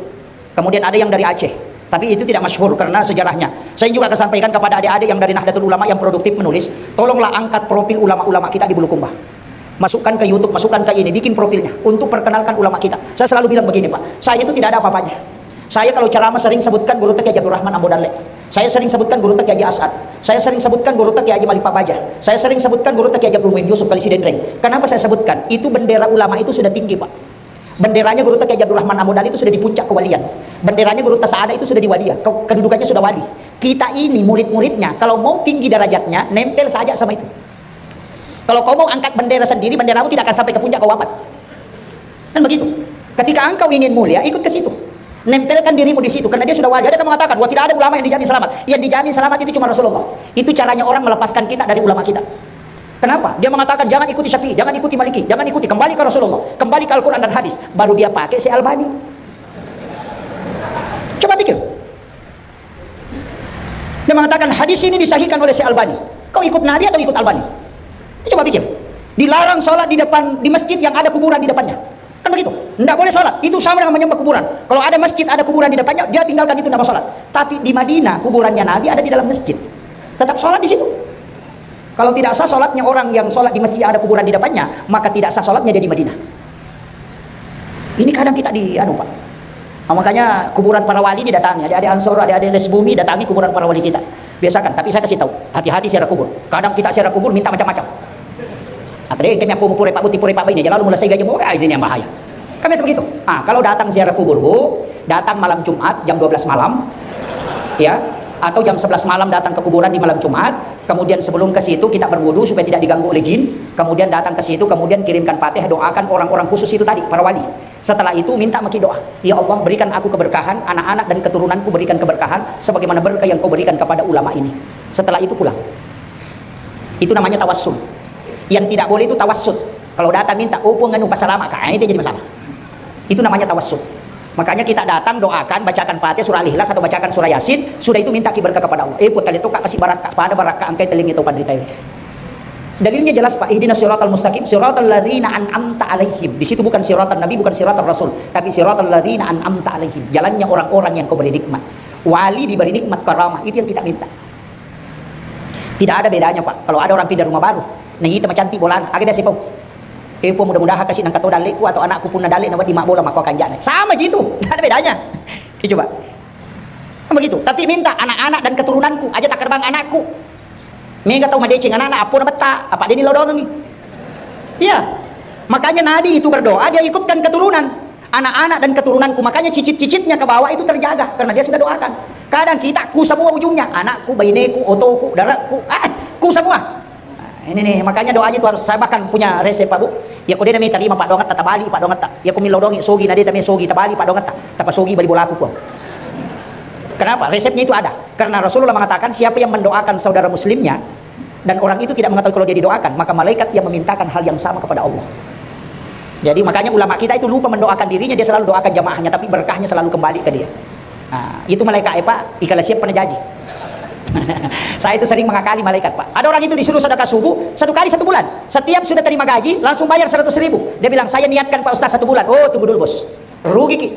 Kemudian ada yang dari Aceh. Tapi itu tidak masyhur karena sejarahnya. Saya juga akan sampaikan kepada adik-adik yang dari Nahdlatul Ulama yang produktif menulis, tolonglah angkat profil ulama-ulama kita di Bulukumba. Masukkan ke YouTube, masukkan ke ini, bikin profilnya untuk perkenalkan ulama kita. Saya selalu bilang begini, Pak, saya itu tidak ada apa-apanya. Saya kalau ceramah sering sebutkan Gurutta Kiai Abdul Rahman Ambo Dalle. Saya sering sebutkan Gurutta Kiai Haji As'ad. Saya sering sebutkan Gurutta Kiai Haji Malipa Baja. Saya sering sebutkan Gurutta Kiai Haji Abdul Muin Yusuf Kali Sidenreng. Kenapa saya sebutkan? Itu bendera ulama itu sudah tinggi, Pak. Benderanya Gurutta Kiai Haji Abdul Rahman Ambo Dalle itu sudah di puncak kewalian. Benderanya Gurutta Saada itu sudah di walia. Ke-, kedudukannya sudah wali. Kita ini murid-muridnya, kalau mau tinggi derajatnya, nempel saja sama itu. Kalau kau mau angkat bendera sendiri, benderamu tidak akan sampai ke puncak kau wafat. Kan begitu. Ketika engkau ingin mulia, ikut ke situ. Nempelkan dirimu di situ, karena dia sudah wali. Ada yang mengatakan, "Wah, tidak ada ulama yang dijamin selamat." Yang dijamin selamat itu cuma Rasulullah. Itu caranya orang melepaskan kita dari ulama kita. Kenapa? Dia mengatakan, "Jangan ikuti Syafi'i, jangan ikuti Maliki, jangan ikuti, kembali ke Rasulullah, kembali ke Al-Quran dan hadis." Baru dia pakai si Albani. Coba pikir. Dia mengatakan, "Hadis ini disahihkan oleh si Albani." Kau ikut Nabi atau ikut Albani? Coba pikir. Dilarang sholat di depan, di masjid yang ada kuburan di depannya. Kan begitu? Nggak boleh sholat. Itu sama dengan menyembah kuburan. Kalau ada masjid, ada kuburan di depannya, dia tinggalkan itu, nggak mau sholat. Tapi di Madinah, kuburannya Nabi ada di dalam masjid. Tetap sholat di situ. Kalau tidak sah sholatnya orang yang sholat di masjid yang ada kuburan di depannya, maka tidak sah sholatnya dia di Madinah. Ini kadang kita di, anu, Pak. Nah, makanya kuburan para wali didatangi, adik-adik Ansor, adik-adik Lesbumi, datangi kuburan para wali kita. Biasakan, tapi saya kasih tahu, hati-hati ziarah kubur. Kadang kita ziarah kubur minta macam-macam. Atau deh, kami aku pura Pak Buti, pura Pak ini, lalu mulai saya gaji, ah, ini yang bahaya. Kan biasa begitu. Ah, kalau datang ziarah kubur, Bu, datang malam Jumat jam dua belas malam, ya, atau jam sebelas malam datang ke kuburan di malam Jumat, kemudian sebelum ke situ kita berwudu supaya tidak diganggu oleh jin, kemudian datang ke situ, kemudian kirimkan Fatihah, doakan orang-orang khusus itu tadi, para wali. Setelah itu minta maki doa, "Ya Allah, berikan aku keberkahan, anak-anak dan keturunanku berikan keberkahan sebagaimana berkah yang kau berikan kepada ulama ini." Setelah itu pulang. Itu namanya tawassul. Yang tidak boleh itu tawassut. Kalau datang minta, "Oh, Puang, anu, pasalama ka," itu jadi masalah. Itu namanya tawassul. Makanya kita datang, doakan, bacakan Fatihah, surah Al-Ikhlas, atau bacakan surah Yasin, sudah itu minta ki berkah kepada Allah. "Eh, Puang, tali toka kasih barakka, pada barakka angkai telingi topan rita ini." Dalilnya jelas, Pak. "Ihdinas siratal mustaqim, siratal ladzina an'amta alaihim." Di situ bukan siratal Nabi, bukan siratal Rasul, tapi siratal ladzina an'amta alaihim. Jalannya orang-orang yang kau beri nikmat. Wali diberi nikmat, karamah, itu yang kita minta. Tidak ada bedanya, Pak. Kalau ada orang pindah rumah baru, nah, itu macantik bolana, aga biasa, Pak? "Eh, Puang, mudah-mudahan kasih nangka to dalleku atau anakku punna dalle na wedding mabbola makko kanjana." Sama ji itu. Tidak ada bedanya. Ya, coba. Kan begitu. Tapi minta anak-anak dan keturunanku, aja tak kerbang anakku. Mega tau madeceng anak-anak, apa na betta, apa dia ni lodongi. Iya. Makanya Nabi itu berdoa, dia ikutkan keturunan. Anak-anak dan keturunanku, makanya cicit-cicitnya ke bawah itu terjaga karena dia sudah doakan. Kadang kita ku semua ujungnya, anakku, baineku, otoku, darakku, ah, ku semua. Nah, ini nih, makanya doanya itu harus, saya bahkan punya resep, Pak, Bu. Ya, ko dia namanya terima, Pak, doang ta tabali, Pak, doang ta. Ya, ko millau doang sogi, na dia tamai sogi, tabali, Pak, doang ta. Tapa sogi bali bolaku, Puang. Kenapa? Resepnya itu ada. Karena Rasulullah mengatakan, siapa yang mendoakan saudara muslimnya, dan orang itu tidak mengetahui kalau dia didoakan, maka malaikat yang memintakan hal yang sama kepada Allah. Jadi, makanya ulama kita itu lupa mendoakan dirinya, dia selalu doakan jamaahnya, tapi berkahnya selalu kembali ke dia. Nah, itu malaikat, eh, Pak, ikala siap pernah jadi. Saya itu sering mengakali malaikat, Pak. Ada orang itu disuruh sedekah subuh satu kali satu bulan. Setiap sudah terima gaji, langsung bayar seratus ribu. Dia bilang, "Saya niatkan, Pak Ustaz, satu bulan." "Oh, tunggu dulu, Bos. Rugi ki.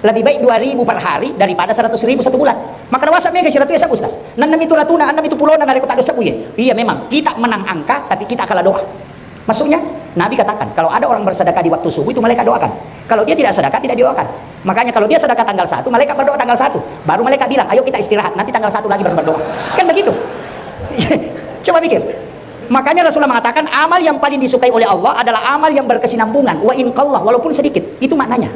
Lebih baik dua ribu per hari daripada seratus ribu satu bulan." Maka wasa mega seratus ya, Ustaz. Nanam itu ratuna, nanam itu pulona, narekko tak dosa, Bu, ya. Iya, memang. Kita menang angka, tapi kita kalah doa. Maksudnya, Nabi katakan, kalau ada orang bersedekah di waktu subuh, itu malaikat doakan. Kalau dia tidak sedekah, tidak didoakan. Makanya kalau dia sedekah tanggal satu, malaikat berdoa tanggal satu. Baru malaikat bilang, "Ayo kita istirahat, nanti tanggal satu lagi baru berdoa." Kan begitu. Coba pikir. Makanya Rasulullah mengatakan, amal yang paling disukai oleh Allah adalah amal yang berkesinambungan. Wa in qalla, walaupun sedikit. Itu maknanya.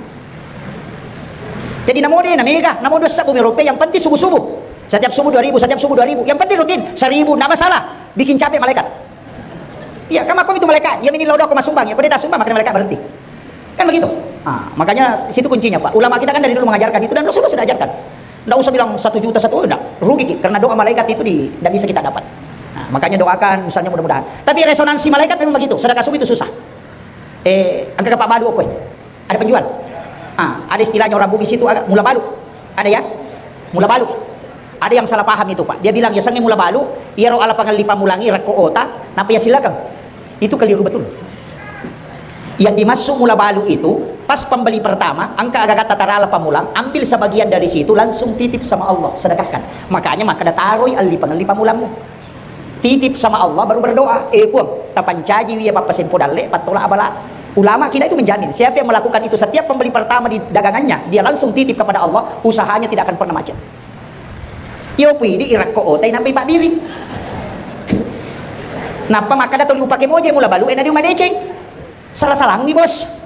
Jadi, namo de na mega, namo dua sebbu merope, yang penting subuh-subuh. Setiap subuh dua ribu, setiap subuh dua ribu. Yang penting rutin, seribu, nggak masalah. Bikin capek malaikat. Iya, kan makko itu malaikat. Ya, mini lodo aku masumbang, ya, ko dia tak sumbang, makanya malaikat berhenti. Kan begitu. Nah, makanya situ kuncinya, Pak. Ulama kita kan dari dulu mengajarkan itu dan Rasulullah sudah ajarkan. Nggak usah bilang satu juta, satu, nggak. Rugi ki, karena doa malaikat itu di, nggak bisa kita dapat. Nah, makanya doakan, misalnya, mudah-mudahan. Tapi resonansi malaikat memang begitu. Sedekah subuh itu susah. Eh, angka Pak Badu, oke. Ada penjual? Ah, ada istilahnya orang Bugis itu, agak mula balu. Ada, ya? Mula balu. Ada yang salah paham itu, Pak. Dia bilang, "Ya, sengi mula balu, iyaro ala pangelli pamulangi rekko ota, napa ya silakan?" Itu keliru betul. Yang dimaksud mula balu itu, pas pembeli pertama, angka aga-aga tatara ala pamulang, ambil sebagian dari situ, langsung titip sama Allah, sedekahkan. Makanya, maka taroi alli pangelli pamulangmu. Titip sama Allah, baru berdoa, "Eh, Puang, tapancaji wi ya pappasempo dalle, pattola abala." Ulama kita itu menjamin, siapa yang melakukan itu setiap pembeli pertama di dagangannya, dia langsung titip kepada Allah, usahanya tidak akan pernah macet. Yo pui di irakko otai nampai pabbiri. Nappa makkada toli upake moje mula balu, eh, na di uma deceng. Salah-salangni, Bos.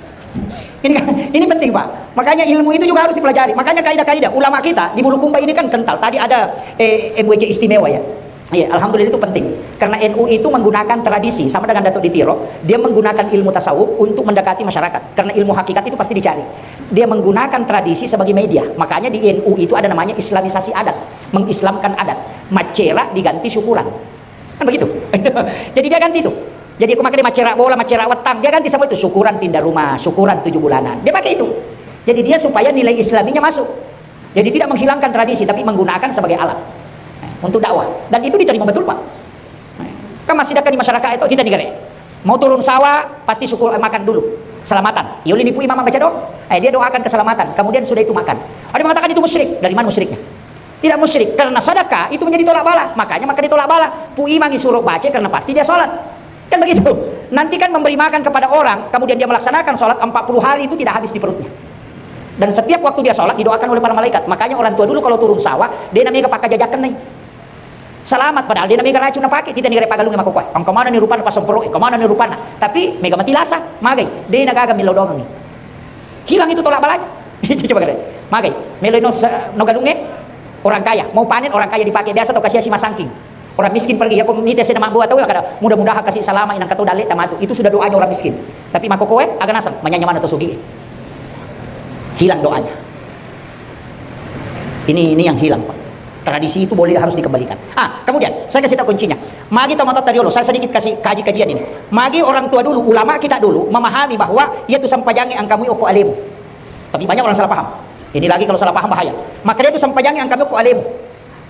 Ini kan, ini penting, Pak. Makanya ilmu itu juga harus dipelajari. Makanya kaidah-kaidah ulama kita di Bulukumba ini kan kental. Tadi ada, eh, M W C istimewa, ya. Iya, alhamdulillah, itu penting. Karena N U itu menggunakan tradisi, sama dengan Datuk di Tiro, dia menggunakan ilmu tasawuf untuk mendekati masyarakat. Karena ilmu hakikat itu pasti dicari. Dia menggunakan tradisi sebagai media. Makanya di N U itu ada namanya islamisasi adat, mengislamkan adat. Maccera diganti syukuran. Kan begitu. Jadi dia ganti itu. Jadi aku makkeda maccera bola, maccera wettang, dia ganti semua itu, syukuran pindah rumah, syukuran tujuh bulanan. Dia pakai itu. Jadi dia supaya nilai islaminya masuk. Jadi tidak menghilangkan tradisi, tapi menggunakan sebagai alat untuk dakwah. Dan itu diterima betul, Pak. Kan masih ada di masyarakat itu, kita negara. Mau turun sawah, pasti syukur, eh, makan dulu. Selamatan. Yuli nipu imam baca doa. Eh, dia doakan keselamatan. Kemudian sudah itu makan. Ada mengatakan itu musyrik. Dari mana musyriknya? Tidak musyrik, karena sedekah itu menjadi tolak bala. Makanya maka ditolak bala. Pu imangi suruh baca karena pasti dia sholat. Kan begitu. Nanti kan memberi makan kepada orang, kemudian dia melaksanakan sholat empat puluh hari itu tidak habis di perutnya. Dan setiap waktu dia sholat didoakan oleh para malaikat. Makanya orang tua dulu kalau turun sawah, dia namanya pakai jajakan nih. Selamat, padahal dia namanya racun pakai, kita nih pagalungi makokkoe. Engka mana nih rupana pasempro, engka mana nih rupana. Tapi mega mati lasa, magai. Dia nagaga millau doang nih. Hilang itu tolak balanya. Coba kalian. Magai. Melo no se-, no galunge, orang kaya. Mau panen orang kaya dipakai. Biasa tau kasih si masangking. Orang miskin pergi, ya kok mite sena mabbuat tau ya kada. Mudah-mudahan kasih salama inang katau dalle tamatu. Itu sudah doanya orang miskin. Tapi makokkoe, aga nasang, manyanya mana tau sugi. Hilang doanya. Ini, ini yang hilang, Pak. Tradisi itu boleh harus dikembalikan. Ah, kemudian, saya kasih tahu kuncinya. Magi tau matotta riolo, saya sedikit kasih kaji-kajian ini. Magi orang tua dulu, ulama kita dulu memahami bahwa iya tu sampajangi angkamu okko alemu. Tapi banyak orang salah paham. Ini lagi kalau salah paham bahaya. Maka dia tu sampajangi angkamu okko alemu.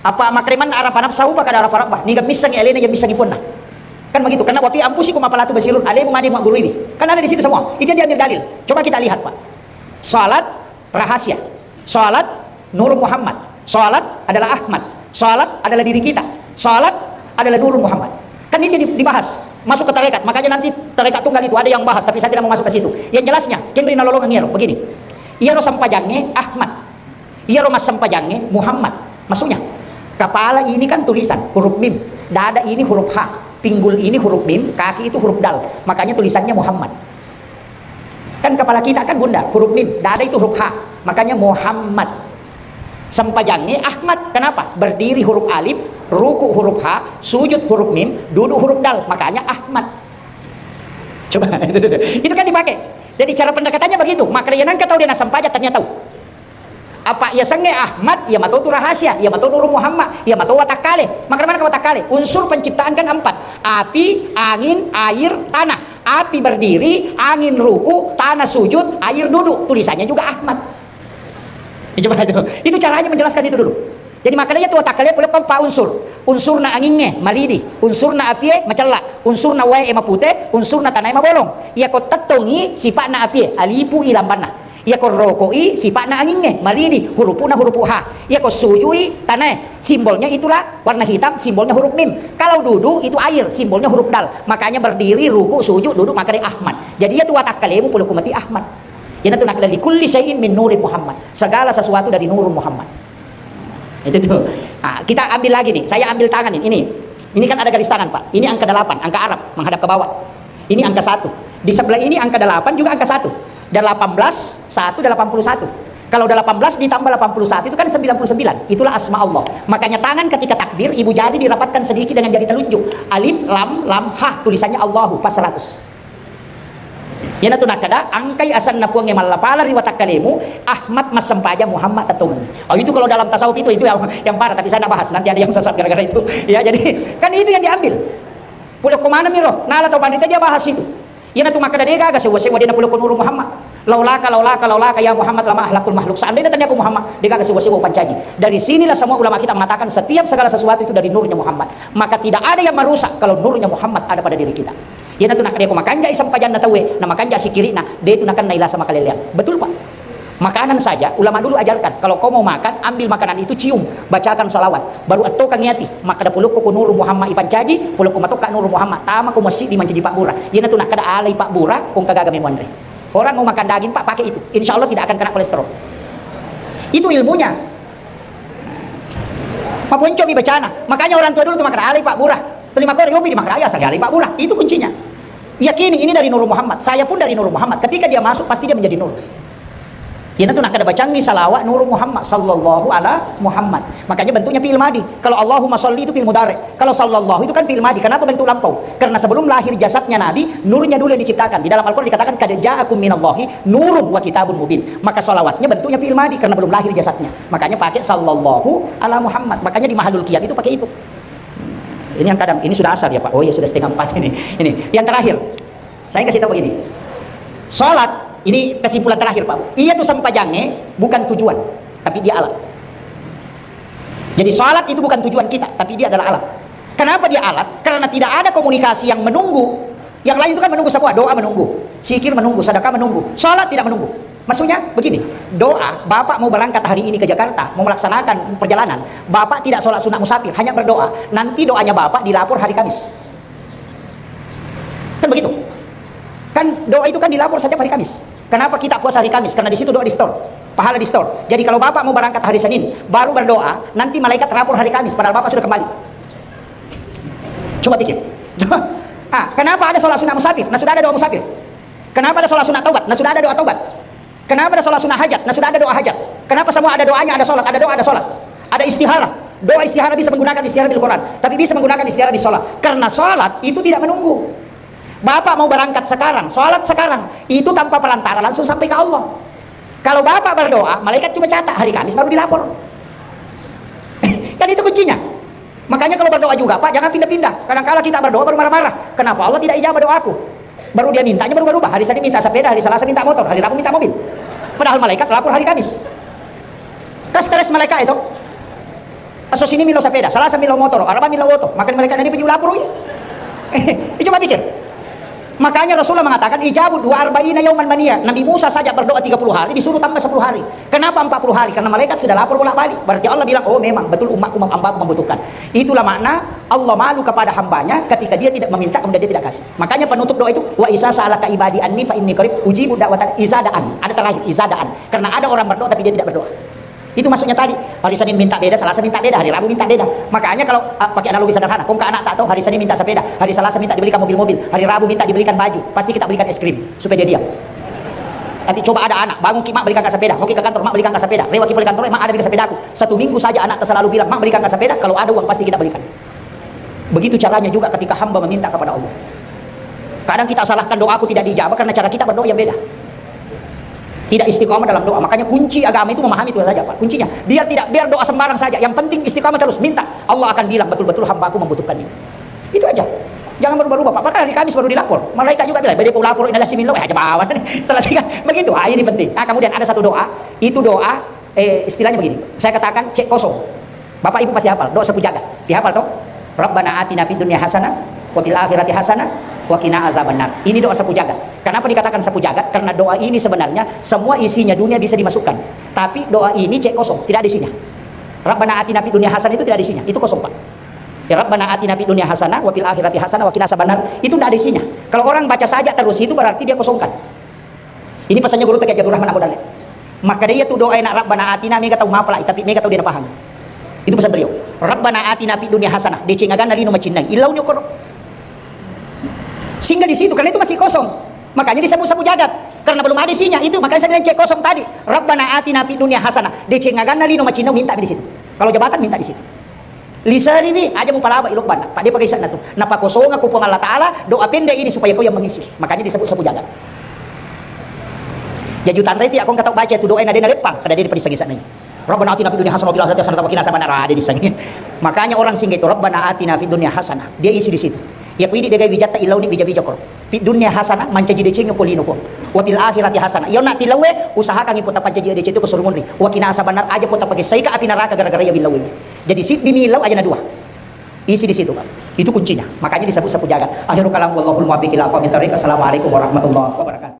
Apa makreman arafa nafsahu, maka ada arafa rabbah. Niga missangi alena, yang missangi ponna. Kan begitu. Karena wapi ampusikum apalatu basirun, alemu made maguruiwi. Kan ada di situ semua. Itu yang diambil dalil. Coba kita lihat, Pak. Salat rahasia. Salat Nur Muhammad. Salat adalah Ahmad. Salat adalah diri kita. Salat adalah Nur Muhammad. Kan itu di-, dibahas. Masuk ke tarekat. Makanya nanti tarekat tunggal itu ada yang bahas, tapi saya tidak mau masuk ke situ. Yang jelasnya, kenri nalolongeng iyaro. Begini. Iyaro sampajangnge Ahmad. Iyaro massempajangnge Muhammad. Maksudnya, kepala ini kan tulisan huruf mim, dada ini huruf ha, pinggul ini huruf mim, kaki itu huruf dal. Makanya tulisannya Muhammad. Kan kepala kita kan bunda, huruf mim, dada itu huruf ha. Makanya Muhammad. Sempajangnge Ahmad. Kenapa? Berdiri huruf alif, ruku huruf ha, sujud huruf mim, duduk huruf dal. Makanya Ahmad. Coba, itu kan dipakai. Jadi cara pendekatannya begitu. Makanya nangka tau dia nasempajang, tania tau. Apa iya sengnge Ahmad, iya mato tu rahasia, iya mato Nurul Muhammad, iya mato watakkale. Maka mana watakkale? Unsur penciptaan kan empat. Api, angin, air, tanah. Api berdiri, angin ruku, tanah sujud, air duduk. Tulisannya juga Ahmad. Ya, coba itu. Itu caranya menjelaskan itu dulu. Jadi makanya tu watakkale pole ko empat unsur. Unsurna angingnge, maridi. Unsurna apie, macella. Unsurna wae, mapute. Unsurna tanae, mabolong. Iya ko tettongi sipa'na apie, alipu i lambanna. Iya ko rokoi sipa'na angingnge, maridi, hurupu'na hurupu ha. Iya ko sujui tanae, simbolnya itulah warna hitam, simbolnya huruf mim. Kalau duduk itu air, simbolnya huruf dal. Makanya berdiri, ruku, sujud, duduk, makanya Ahmad. Jadi iya tu watakkalemu pole ko mati Ahmad. Iya tu nakkeda likulli syai'in min nuri Muhammad. Segala sesuatu dari nurul Muhammad. Itu tuh. Nah, kita ambil lagi nih. Saya ambil tangan ini. Ini. Ini kan ada garis tangan, Pak. Ini angka delapan, angka Arab, menghadap ke bawah. Ini angka satu. Di sebelah ini angka delapan juga angka satu. Delapan belas, satu, delapan puluh satu. Kalau delapan belas ditambah delapan puluh satu itu kan sembilan puluh sembilan. Itulah asma Allah. Makanya tangan ketika takbir, ibu jari dirapatkan sedikit dengan jari telunjuk. Alif, lam, lam, ha, tulisannya Allahu, pas seratus. Iyanatu nakkeda, angkai asenna Puangnge mallapala ri watakkalemu, Ahmad massempajang, Muhammad tettongeng. Oh, itu kalau dalam tasawuf itu, itu yang, yang parah, tapi saya nggak bahas, nanti ada yang sesat gara-gara itu. Ya, jadi kan itu yang diambil. Pole ko maneng miro, nala tau panrita dia bahas itu. Iyanatu makkeda, de gaga sewwa-sewwa, de napole ko Nurul Muhammad. Laulaka, laulaka, laulaka ya Muhammad lama ahlakul makhluk. Seandainya tania ko Muhammad, de gaga sewwa-sewwa upancaji. Dari sinilah semua ulama kita mengatakan setiap segala sesuatu itu dari nurnya Muhammad. Maka tidak ada yang merusak kalau nurnya Muhammad ada pada diri kita. Iyanatu nakkeda ko makanjai sempajanna tauwe, na makanja sikiri'na, de tu nakennai lasa makaleleang. Betul, Pak? Makanan saja, ulama dulu ajarkan, kalau kau mau makan, ambil makanan itu, cium, bacakan salawat, baru attokangi ati, makkeda polokko ko Nurul Muhammad ipancaji, polokko matokka Nurul Muhammad, tama ko masjid di mancaji pabbura. Iyanatu nakkeda alai pabbura, ko engka gaga memuanre. Orang mau makan daging, Pak, pakai itu. Insya Allah tidak akan kena kolesterol. Itu ilmunya. Maponcomi bacana. Makanya orang tua dulu tuh makkeda alai pabbura. Tuli makkoro yopi di makkeda, ya, saya alai pabbura. Itu kuncinya. Yakini ini dari Nurul Muhammad. Saya pun dari Nurul Muhammad. Ketika dia masuk, pasti dia menjadi nur. Iyanatu nakkeda bacangi salawat Nurul Muhammad sallallahu ala Muhammad. Makanya bentuknya fi'il madi. Kalau Allahumma sholli itu fi'il mudhari. Kalau sallallahu itu kan fi'il madi. Kenapa bentuk lampau? Karena sebelum lahir jasadnya Nabi, nurnya dulu yang diciptakan. Di dalam Al-Quran dikatakan, "Qad ja'akum minallahi nurun wa kitabun mubin." Maka salawatnya bentuknya fi'il madi karena belum lahir jasadnya. Makanya pakai sallallahu ala Muhammad. Makanya di mahallul qiyam itu pakai itu. Ini yang kadang, ini sudah asar ya, Pak. Oh iya, sudah setengah empat ini. Ini yang terakhir. Saya kasih tahu begini. Salat, ini kesimpulan terakhir, Pak. Iya tu sempajangnge bukan tujuan, tapi dia alat. Jadi salat itu bukan tujuan kita, tapi dia adalah alat. Kenapa dia alat? Karena tidak ada komunikasi yang menunggu. Yang lain itu kan menunggu semua, doa menunggu, zikir menunggu, sedekah menunggu. Salat tidak menunggu. Maksudnya begini, doa, Bapak mau berangkat hari ini ke Jakarta, mau melaksanakan perjalanan, Bapak tidak sholat sunat musafir, hanya berdoa. Nanti doanya Bapak dilapor hari Kamis. Kan begitu? Kan doa itu kan dilapor setiap hari Kamis. Kenapa kita puasa hari Kamis? Karena di situ doa di-store. Pahala di-store. Jadi kalau Bapak mau berangkat hari Senin, baru berdoa, nanti malaikat lapor hari Kamis, padahal Bapak sudah kembali. Coba pikir. Ah, kenapa ada sholat sunat musafir? Nah, sudah ada doa musafir. Kenapa ada sholat sunat taubat? Nah, sudah ada doa taubat. Kenapa ada sholat sunat hajat? Nah, sudah ada doa hajat. Kenapa semua ada doanya, ada sholat, ada doa, ada sholat? Ada istikharah. Doa istikharah bisa menggunakan istikharah di Quran, tapi bisa menggunakan istikharah di sholat. Karena sholat itu tidak menunggu. Bapak mau berangkat sekarang, sholat sekarang, itu tanpa perantara langsung sampai ke Allah. Kalau Bapak berdoa, malaikat cuma catat, hari Kamis baru dilapor. Kan itu kuncinya. Makanya kalau berdoa juga, Pak, jangan pindah-pindah. Kadangkala kita berdoa baru marah-marah. Kenapa Allah tidak ijabah doaku? Baru dia mintanya baru berubah. Hari Senin minta sepeda, hari Selasa minta motor, hari Rabu minta mobil. Padahal malaikat lapor hari Kamis. Kan stres malaikat itu. Aso Senin milo sepeda, Selasa milo motor, Araba milo oto. Makan malaikat nani paju lapor, iya. Coba pikir. Makanya Rasulullah mengatakan, "Ijabu dua arba'ina yauman mania." Nabi Musa saja berdoa tiga puluh hari, disuruh tambah sepuluh hari. Kenapa empat puluh hari? Karena malaikat sudah lapor bolak-balik. Berarti Allah bilang, "Oh, memang betul umatku, hambaku membutuhkan." Itulah makna Allah malu kepada hambanya ketika dia tidak meminta, kemudian dia tidak kasih. Makanya penutup doa itu, "Wa iza sa'alaka ibadi anni fa inni qarib ujibu da'watan iza da'an." Ada terakhir, iza da'an. Karena ada orang berdoa tapi dia tidak berdoa. Itu maksudnya tadi, hari Senin minta beda, Selasa minta beda, hari Rabu minta beda. Makanya kalau, ah, pakai analogi sederhana, kongka anak tak tahu, hari Senin minta sepeda, hari Selasa minta dibelikan mobil-mobil, hari Rabu minta dibelikan baju, pasti kita belikan es krim supaya dia diam. Tapi coba ada anak, bangun ki, "Mak, belikan ka sepeda." Oke, ke kantor, "Mak, belikan ka sepeda." Lewat ki pole kantor, "Eh, Mak, ada beli sepeda aku." Satu minggu saja anak selalu bilang, "Mak, belikan ka sepeda." Kalau ada uang pasti kita belikan. Begitu caranya juga ketika hamba meminta kepada Allah. Kadang kita salahkan doaku tidak diijabah karena cara kita berdoa yang beda. Tidak istiqomah dalam doa. Makanya kunci agama itu memahami itu saja, Pak. Kuncinya, biar tidak, biar doa sembarang saja. Yang penting istiqomah terus, minta. Allah akan bilang, "Betul-betul hambaku membutuhkan ini." Itu aja. Jangan berubah-ubah, Pak. Bahkan hari Kamis baru dilapor. Malaikat juga bilang, "Bede ku lapor, ini lasi milo, eh, aja bawa." Selesaikan. Begitu. Ah, ini penting. Ah, kemudian ada satu doa. Itu doa, eh, istilahnya begini. Saya katakan cek kosong. Bapak Ibu pasti hafal doa sapu jagat. Dihafal toh? "Rabbana atina fid dunya hasanah wa fil akhirati hasanah wa qina azabannar." Ini doa sapu jagat. Kenapa dikatakan sapu jagat? Karena doa ini sebenarnya semua isinya dunia bisa dimasukkan. Tapi doa ini cek kosong, tidak ada isinya. "Rabbana atina fid dunya hasanah" itu tidak ada isinya, itu kosong, Pak. Ya, "Rabbana atina fid dunya hasanah wa fil akhirati hasanah wa qina azabannar." Itu tidak ada isinya. Kalau orang baca saja terus itu berarti dia kosongkan. Ini pesannya guru Teke Abdul Rahman Abu Dalle. Maka dia tu doa enak, "Rabbana atina," mega tau mapalai, tapi mega tau dia paham. Itu pesan beliau. "Rabbana atina fid dunya hasanah." Deceng aganna lino macinnai. Illau ni okoro. Sehingga di situ, karena itu masih kosong. Makanya disebut sapu jagat. Karena belum ada isinya. Itu makanya saya bilang cek kosong tadi. "Rabbana atina fid dunya hasanah." Deceng aganna lino macinnau, minta di situ. Kalau jabatan, minta di situ. Liseriwi, aja mupalaba ilok banna. Pak, dia pakai sana tu. Napakosonga ku Puang Allah Ta'ala, doa pendek ini supaya kau yang mengisi. Makanya disebut sapu jagat. Jadi utanreti, aku nggak tahu baca tu doa yang ada leppang. Pada dia diperisang sana. "Rabbana atina fid dunya hasanah wa fil akhirati hasanah wa qina azabannar." Ah, dia di sana. Makanya orang sehingga itu, "Rabbana atina fid dunya hasanah." Dia isi di situ. Ya, ku ini dia gawe wijatta, illau ni bija-bija koro. Fid dunya hasanah, mancaji deceng ko lino ko. Wa fil akhirati hasanah. Iya, nak tilawe, usahakan ipo tapancaji deceng itu ke surga munri. Wa qina azabannar, aja po tapagessaika api neraka gara-gara iya billau ini. Jadi, siddi mi illau aja na dua. Isi di situ, Pak. Itu kuncinya. Makanya disebut sapu jagat. Akhirul kalam, wallahul muwaffiq ila aqwamit thariq. Assalamualaikum warahmatullahi wabarakatuh.